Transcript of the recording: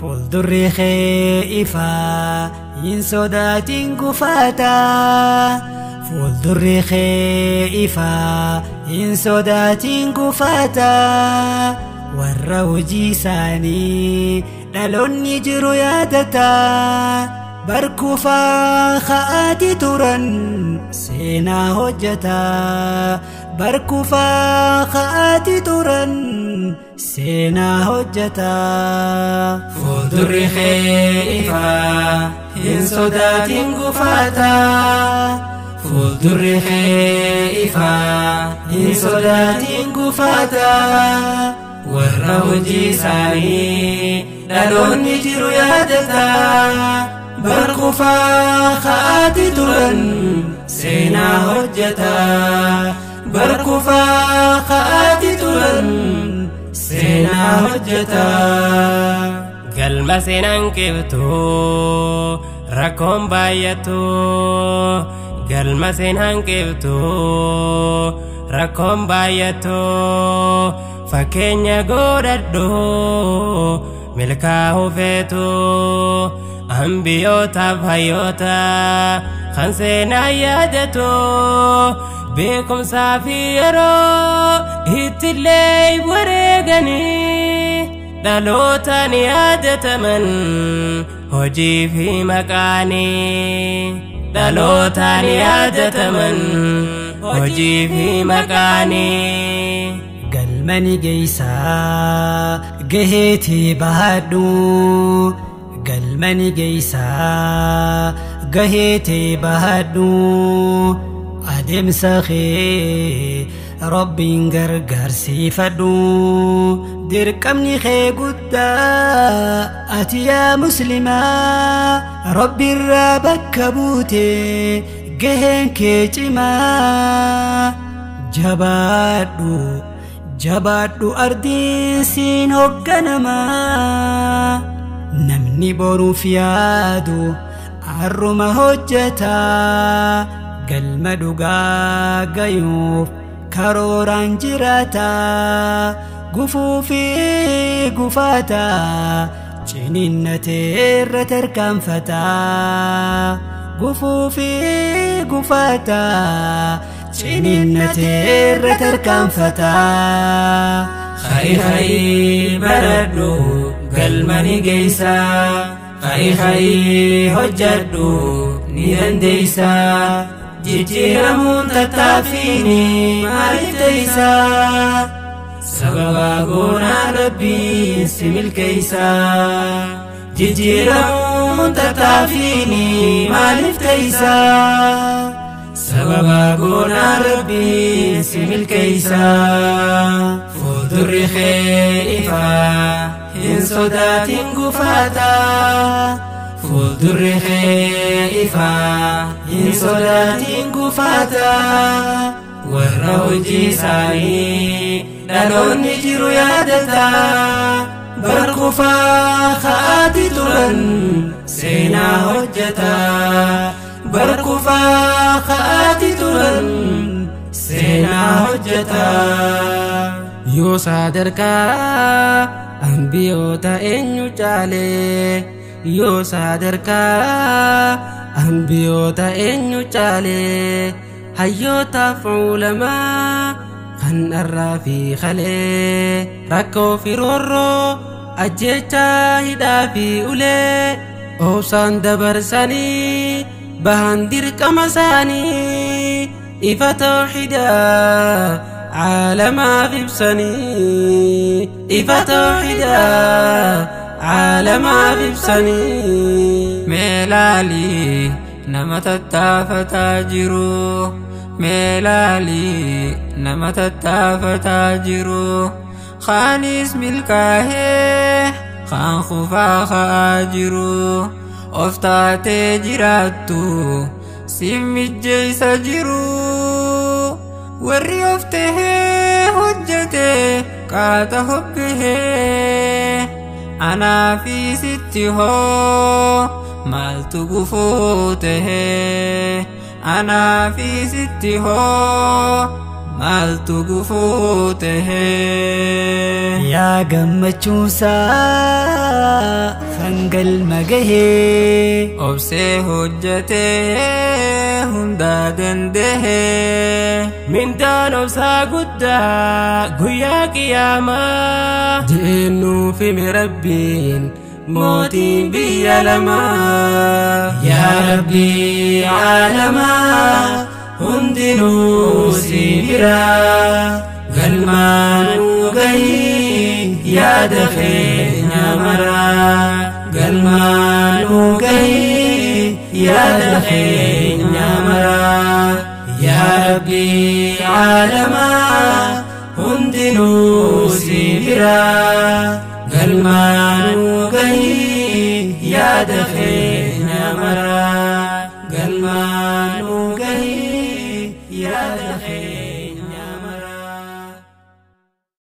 Fuuldurri kee ifaa hin sodaatin gufaataa. Fuuldurri kee ifaa hin sodaatin gufaataa. Warra hojii isaanii dhaloonni jiru yaadataa. Barkufaa ka'aati turan seenaa hojjetaa. Barkufaa ka'aati turan seenaa hojjetaa. Fuuldurri kee ifaa hin sodaatin gufaataa. Fuuldurri kee ifaa hin sodaatin gufaataa. Warra hojii isaanii dhaloonni jiru yaadataa. Barkufaa ka'aati turan seenaa hojjetaa. Barkufaa ka'aati turan seenaa hojjetaa. Galma seenaan qibtu rakkoon baay'atu. Galma seenaan qibtu rakkoon baay'atu. Fakkeenya godhadhu milkaa'uu feetu. Ambiyootaaf hayyoota kan seenaa yaadatu. Beekumsaa fi yeroo ittillee wareeganii dhalootaan yaadataman hojii fi maqaanii. Dhalootaan yaadataman hojii fi maqaanii. Galma ni geessaa gaheetii bahadhu. Galma ni geessaa gaheetii bahadhu. Adeemsa kee Rabbiin gargaarsiifadhu. Dirqamni kee guddaa ati yaa muslimaa. Rabbiirraa bakka buute gaheen kee cimaa. Jabaadhu jabaadhu ardiin siin hoogganamaa. Namni boruuf yaadu harruma hojjetaa. Galma dhugaa gayuuf karooraan jiraataa. Gufuu fi gufaataa ciniinnatee irra tarkaanfataa. Gufuu fi gufaataa ciniinnatee irra tarkaanfataa. Khayi khayi baradhu galma ni geessaa. Khayi khayi hojjedhu ni dandeessaa. Jijjiiramuun tattaaffiini maaliif teessaa? Sababa goonaa Rabbiin si milkeessaa. Jijjiiramuun tattaaffiini maaliif teessaa? Sababa goonaa Rabbiin si milkeessaa. Fuuldurri kee ifaa hin sodaatin gufaataa. Fuuldurri kee ifaa hin sodaatin gufaataa. Warra hojii isaanii dhaloonni jiru yaadataa. Barkufaa ka'aati turan seenaa hojjetaa. Barkufaa ka'aati turan seenaa hojjetaa. Yoo sadarkaa ambiyoota eenyu caalee? Yoo sadarkaa ambiyoota eenyu caalee? Hayyootaaf ulamaa kan dharraa fi kalee. Rakkoo fi roorroo ajjeechaa hidhaa fi ulee. Obsaan dabarsanii bahan dirqama isaanii. Ifa tawxiidaa caalamaaf ibsanii. Ifa tawxiidaa caalamaaf ibsanii. Meelaalii nama tattaafataa jiru. Meelaalii nama tattaafataa jiru. Kaanis milkaa'ee kaan kufaa ka'aa jiru. Of taatee jiraattu si mijjeessa jiru. Warri of tahee hojjete qaata hobbihee. Anaa fi sitti hoo maaltu gufuu tahee? Anaa fi sitti hoo maaltu gufuu tahee? Yaa gammachuusaa Galma gahee. Obsee hojjetee hundaa dandahee. Mindaan obsaa guddaa guyyaa qiyaamaa. Jeennuuf hime Rabbiin mootiin biyya lamaa. Yaa Rabbii caalamaa hundinuu si biraa. Galmaanuu gahii yaada keenya maraa. Galmaanuu gahii yaada keenya maraa. Yaa Rabbii caalamaa hundinuu si biraa. Galmaanuu gahii yaada